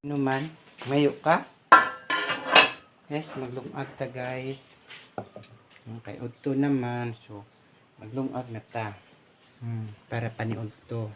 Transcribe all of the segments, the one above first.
Ano man? Mayo ka? Yes, maglungag ta, guys. Okay, udto naman. So, maglungag na ta. Para paniudto.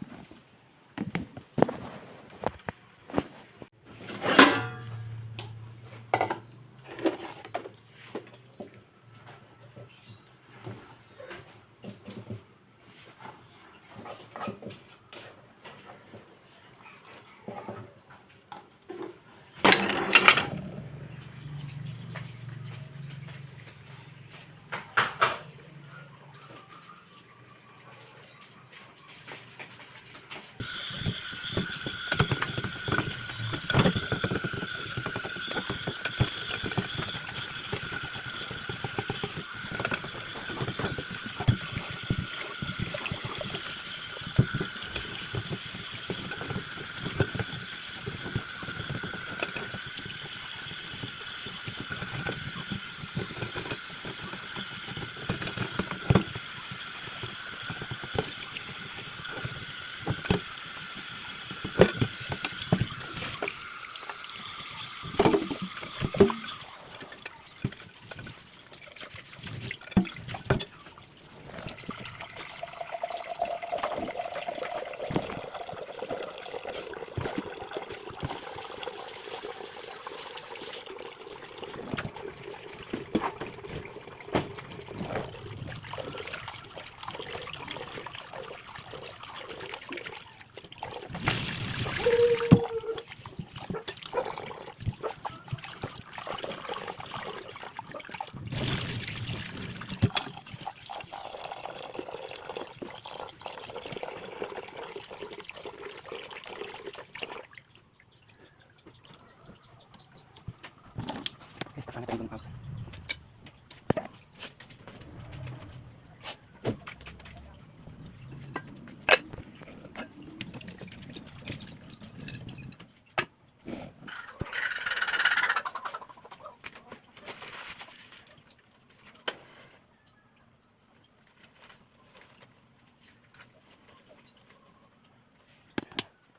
Guys, taka na tayong lungag.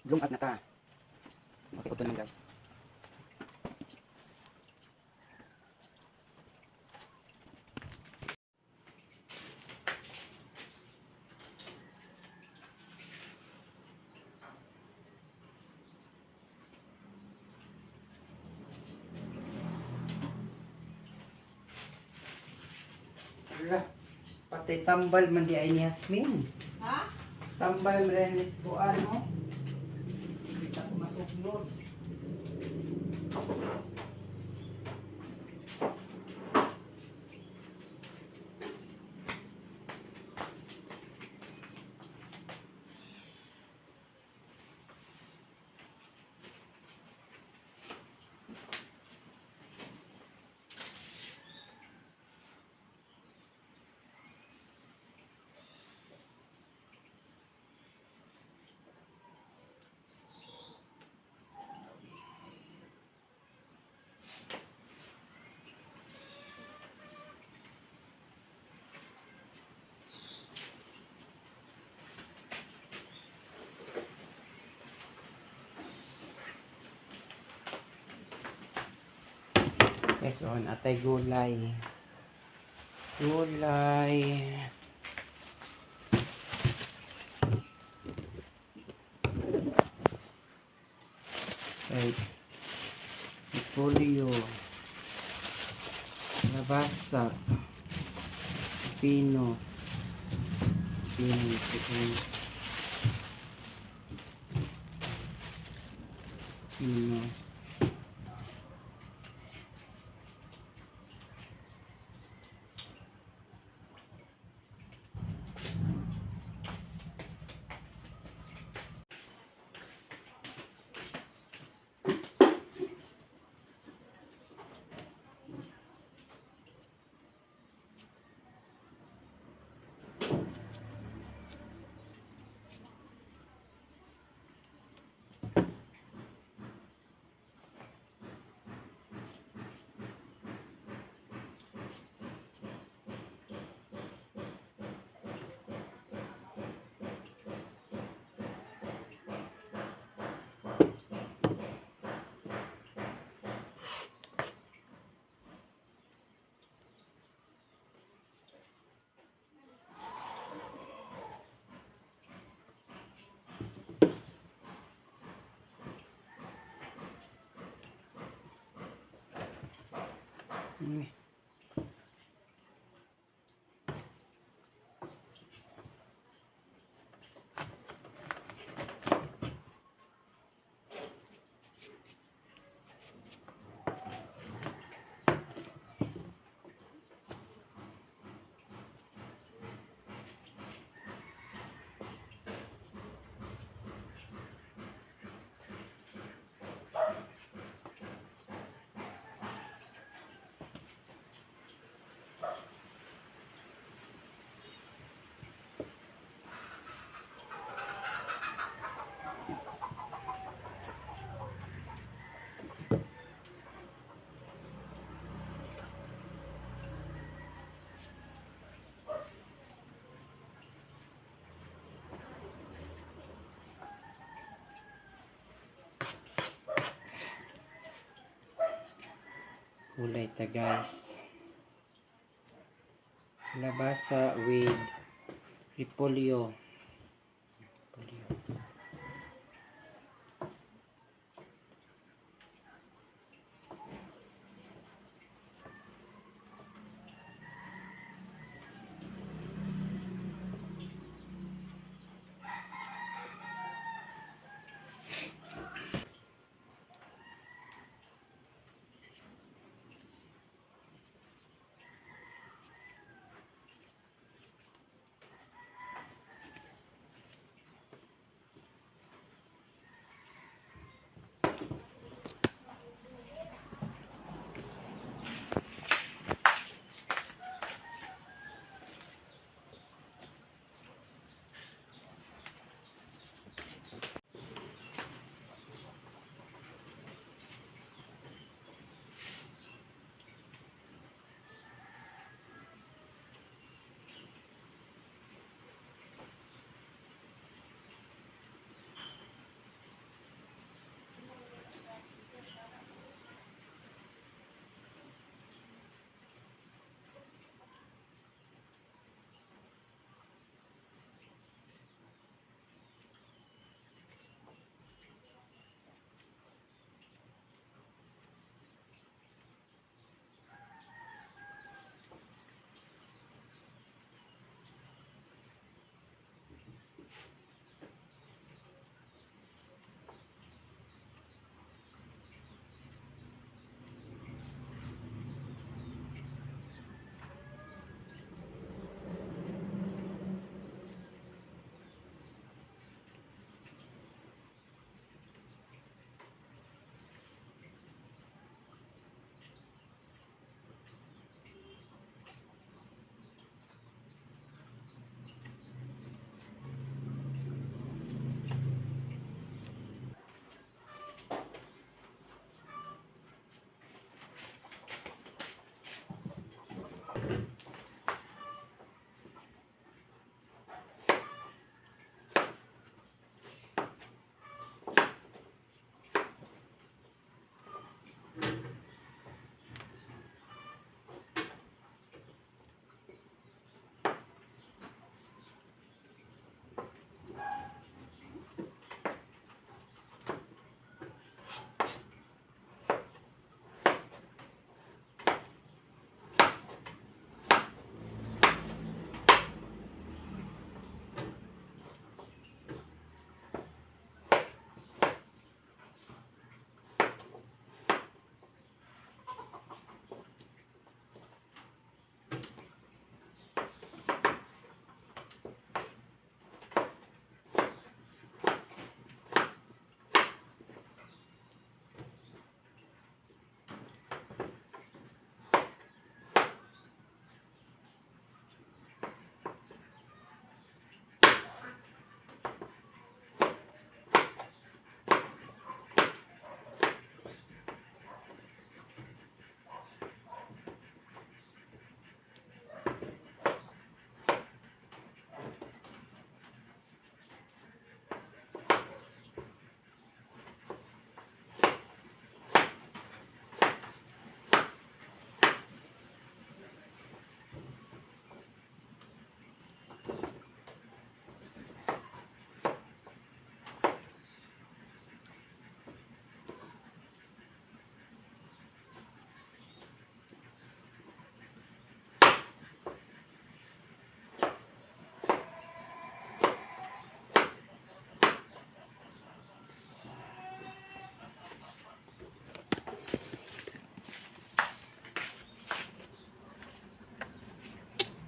Lungag na ta. Okay, udto naman, guys. Ala, patay tambal man di ay ni Yasmin. Ha? Tambal man ni Lisboan mo. Kita ko masugnod. Yes, on atay gulay. Gulay. Ay. Polio. Labasa. Pino. Pino, guys. Pino. Gulay ta, guys. Kalabasa with repolyo. Repolyo.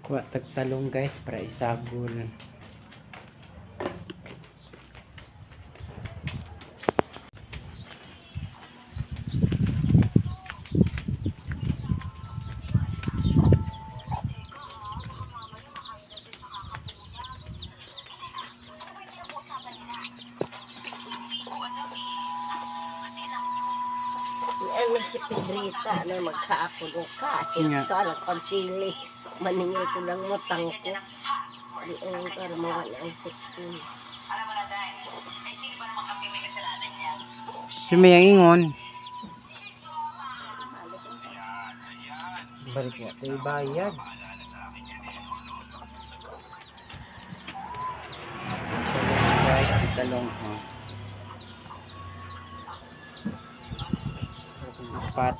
Kuha tagtalong, guys, para isagol. Ang si Pedrita na magkaapon o kahit Nga. ka lang konsili. Maningil ko lang mutang ko. Di ang karmawa na ang sipon. Sumayangingon. Balik nga tayo bayad. Talong, guys, talong, oh. Apat.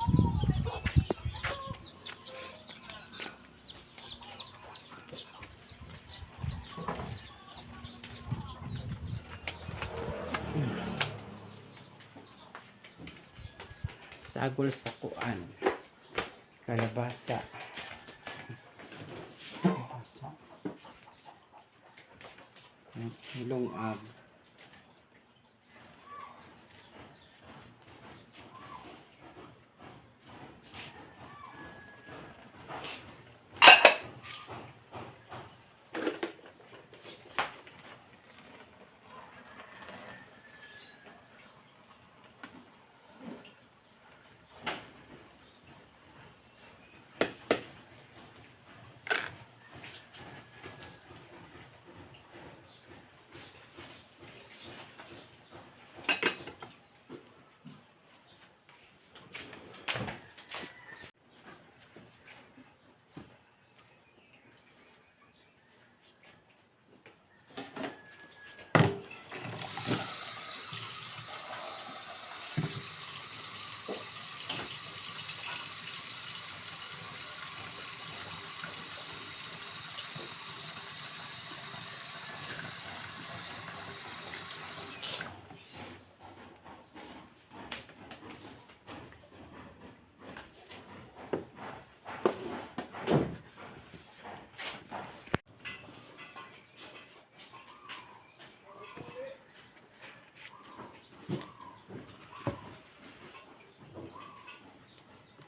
Sagol sa kuan. Kalabasa. Kalabasa. Lungag.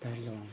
Talong.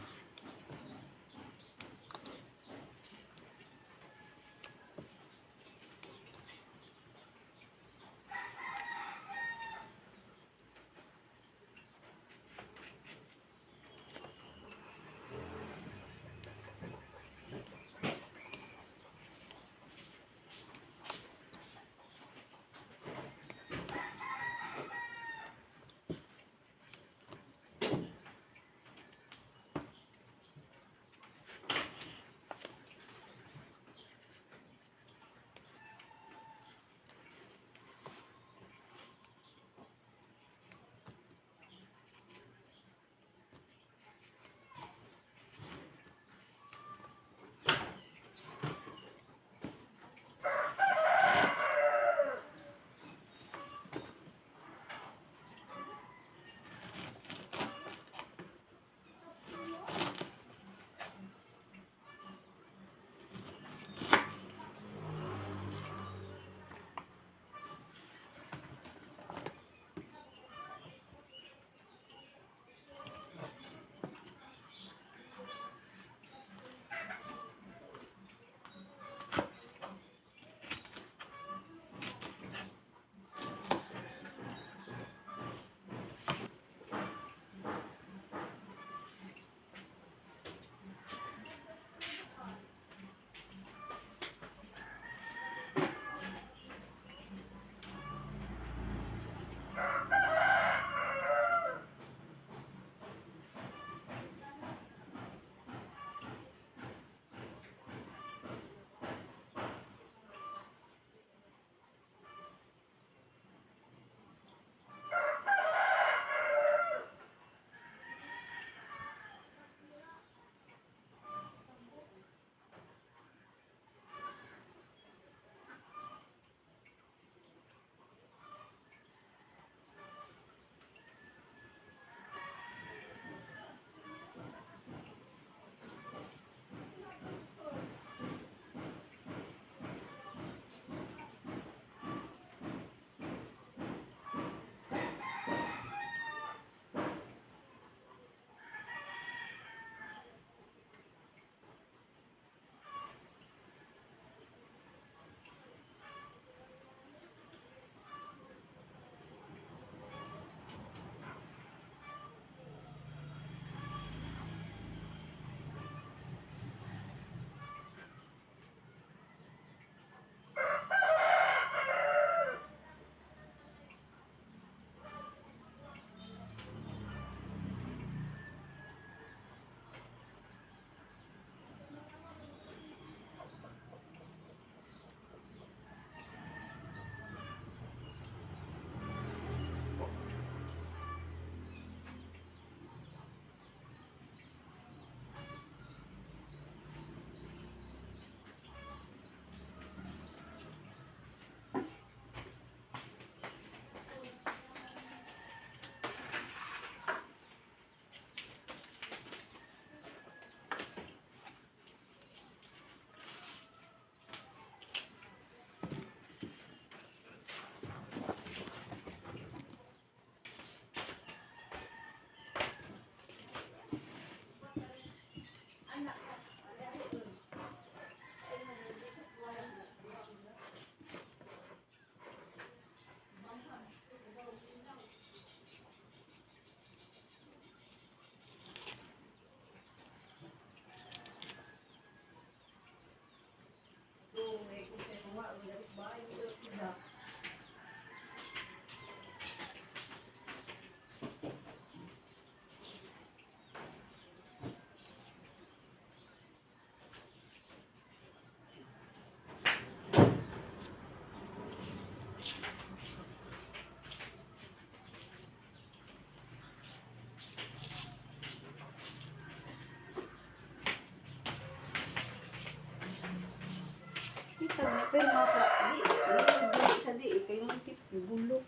Sa ni pirma sa di, di sa di kay man tip gulo.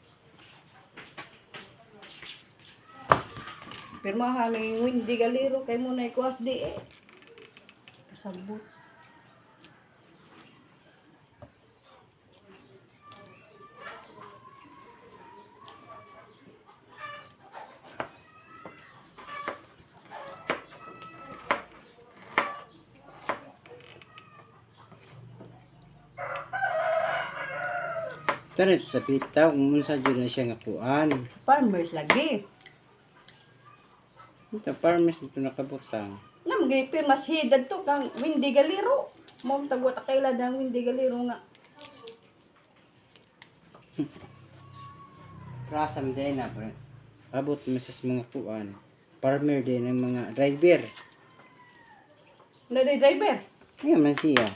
Pirmahan ni Wendy Galero kay mo na ikuas di eh. Kasabot. Tara sa bitaw kung unsa jud na siya nga kuan. Farmers lagi. Ito farmers dito nakabutang. Nam gay pirma hidad to kang Wendy Galero. Mo tagwa ta kaila dang Wendy Galero nga. Prasam din na pre. Abot mo sa mga kuan. Farmer din ng mga driver. Na di driver. Ngayon man siya.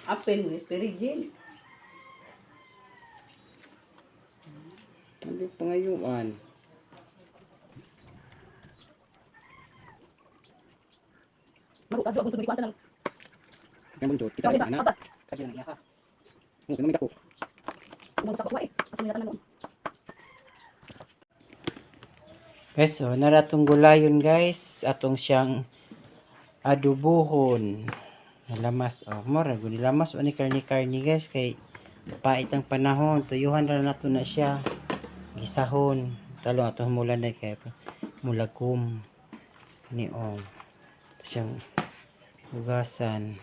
Apel ni Perijin. Ano pangayuan? Maru kadto akong tumikuan tanang. Ang buntot, kita rin anak. Sabi lang iya ka. Mo kami dako. Umang sa kuwa eh. Ato nila tanan. Guys, so naratong gulayon guys, atong siyang adubuhon. Lamas oh, mura gud lamas ani karni-karni guys kay pait ang panahon, tuyuhan ra nato na siya. Gisahon, talo ato humulan na kay mulakom. Ni oh. Ito siyang hugasan.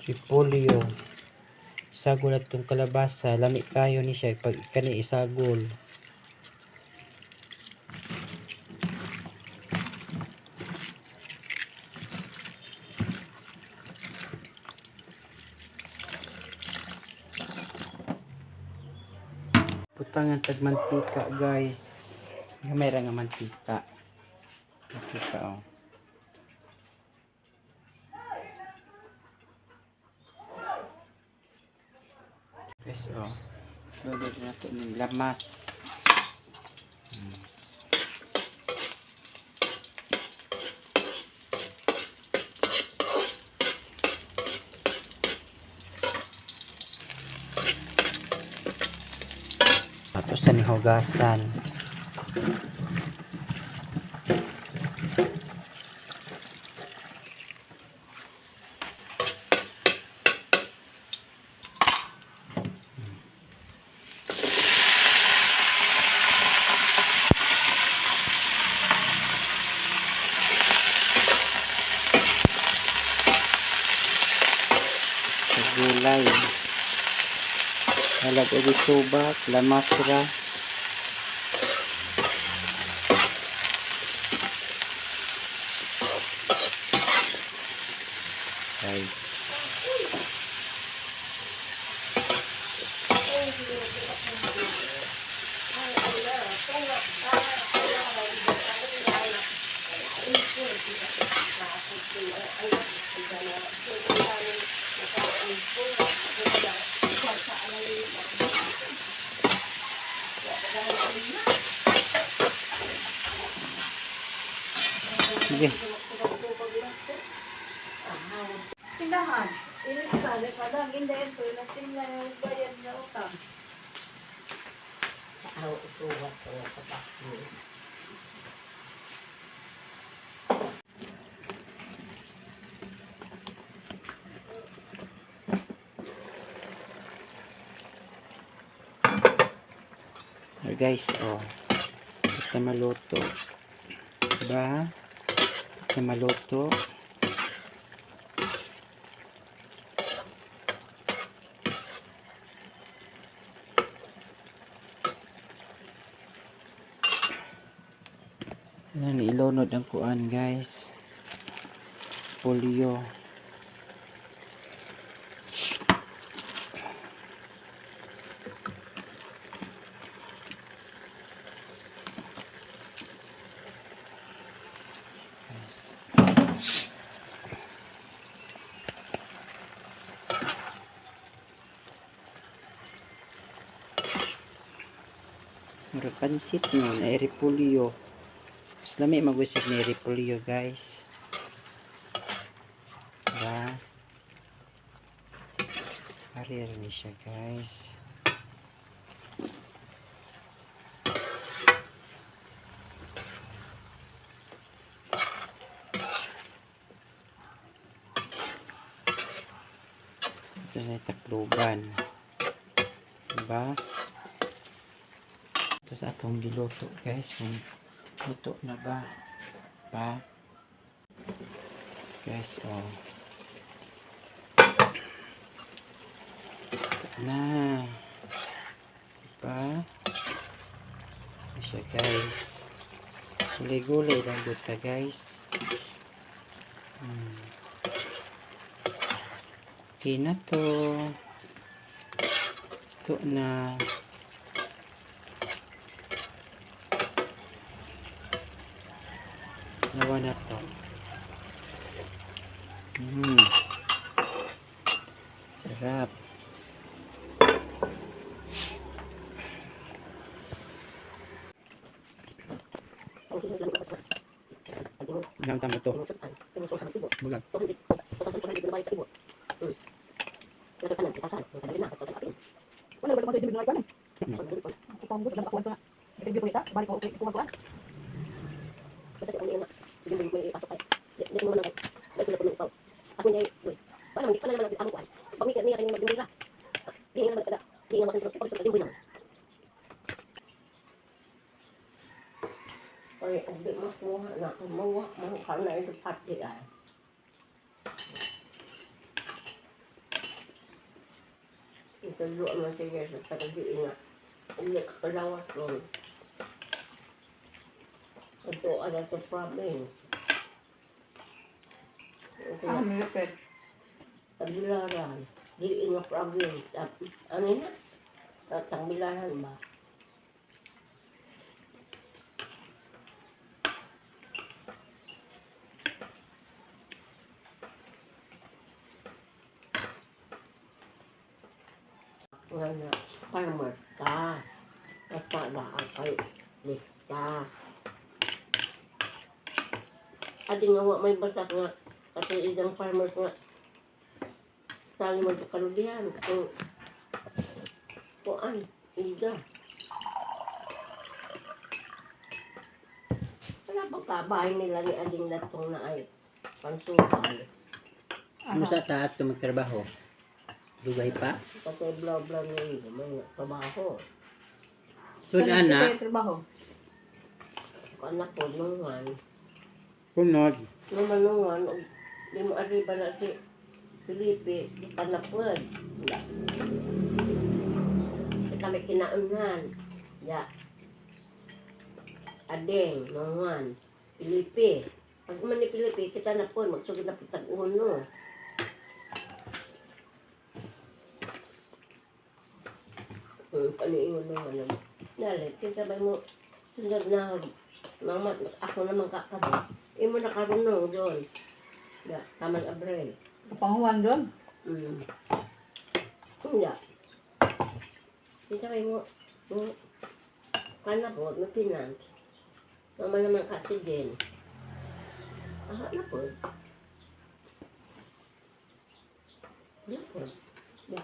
Repolyo. Isagol atong kalabasa, lami kayo ni siya pag kani isagol. Putangan tag mantika guys. Gamay ra nga mantika. Mantika oh. Guys, oh. Lulod na ito ng lamas. Lamas. Ato sa nihugasan. Sa gulay. Halag og tubak, lamas ra. Ay. Sige. Tindahan. Ilis pa lang hindi ito natin na yung bayad na utang. Aw, isuwat ko sa bakit. Alright guys, oh. Ito maluto. Diba? Ito maluto. Ayan, ilunod ang kuan guys. Repolyo. Guys. Murag pansit no, na repolyo. Mas lami magusik ni repolyo, guys. Diba? Arir ni siya, guys. Ito sa takluban. Diba? Ito sa atong giluto, guys. Kung luto na ba? Pa? Guys, oh. Luto na. Diba? Ito siya, guys. Gulay-gulay lang gud ka, guys. Okay na to. Ito na. Nawa na to. Sarap. Ang tama to. Bulag. Ay, hindi makuha na. Mawa, makuha na ito pati ay. Ito doon man siya sa pagdiin nga. Hindi ka kalawas doon. Ito ano to problem. Ito Ah, na, malapit. tagbilaran. Di nga problem. Ano na? Tagbilaran ba? Nga na, farmer ka. Basta na kay lista. Adi nga wa may basak nga kasi idang farmers nga sali mo sa kalubihan kung kuan ida. Wala bang kabahay nila ni Ading Latong na ay pansukan. Ano sa taat to magtrabaho? Dugay pa? Kasi bla bla ni may trabaho. So na Sa trabaho. Kuan na po nungan. Kunod. Numanungan, og di mo arriba na si Felipe, di pa na pwed. Ya. Kita may kinaunhan. Ya. Adeng, nungan, Felipe. Pag man ni Felipe, kita na po, magsugod na po tag-uno. Paniingon nungan naman. Dali, kita ba mo, sunod na, mama, ako naman kakabot. Imo na karunong doon. Ya, taman Abril. Panguan doon. Hindi. Kita kayo mo, mo, kana po, may finance. Mama naman kasi din. Ah, na po. Na po. Ya.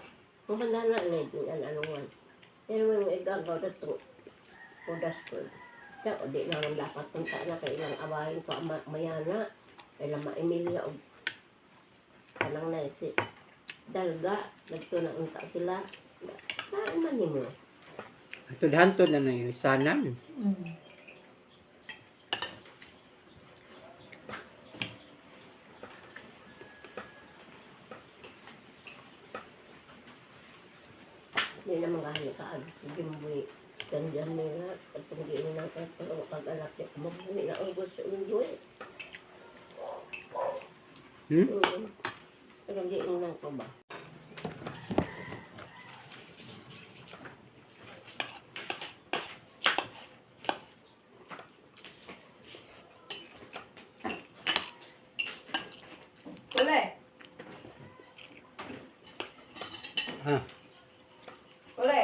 Kung handa na ulit, yung ano-anuan. Pero may igagaw na to. Udas po. Kaya, o di na lang dapat punta na kay ilang awahin ko ang mayana. Kailang maemilya o kanang na si Dalga, nagto na unta sila. Saan man nimo? Ito hantod na nang ilisanan. Hindi naman gahali ka ag gimbuhi. Ganyan nila, at pagdiin na ka, pero pag alak niya, mabuhi na ang gusto enjoy. Hmm? Pero di lang ko ba? Uli. Ah. Uli.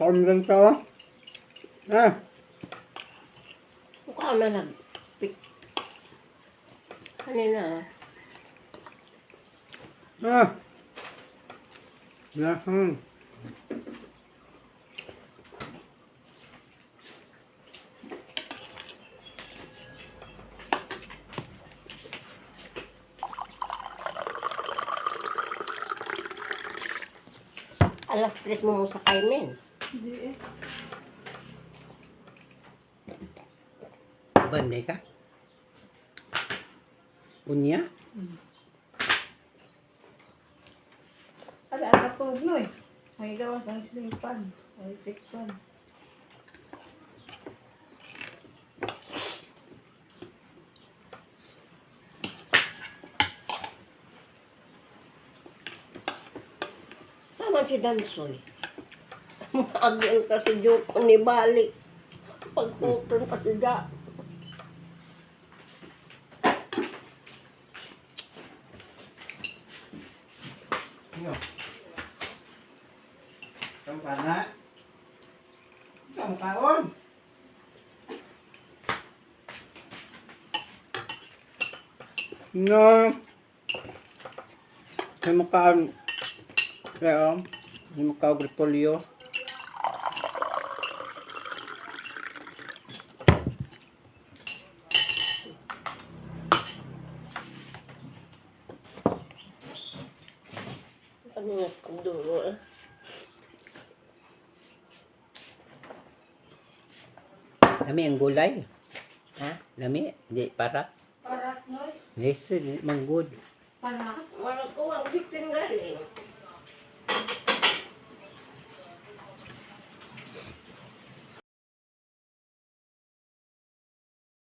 Kaon lang ka. Ah. Mukha na nag... Kanina, Ah. Lahang. 3:00 mo mo sa kaimin. Hindi eh. Banday ka? Unya? Ala, ang natugno eh. May gawas ang slimpan. Ay, tikpan. Tama si Dansoy. Maagyan kasi Joko ni balik. Pagputol pa siya. Yo. Kamu ka na? Kamu kaon? No. Kamu kaon. Kaya, kamu kaon repolyo. Ano nga kong dulo eh. Lami ang gulay. Ha? Lami, di para. Parat, no? Yes, di manggod. Parat. Wala ko ang bitin galing.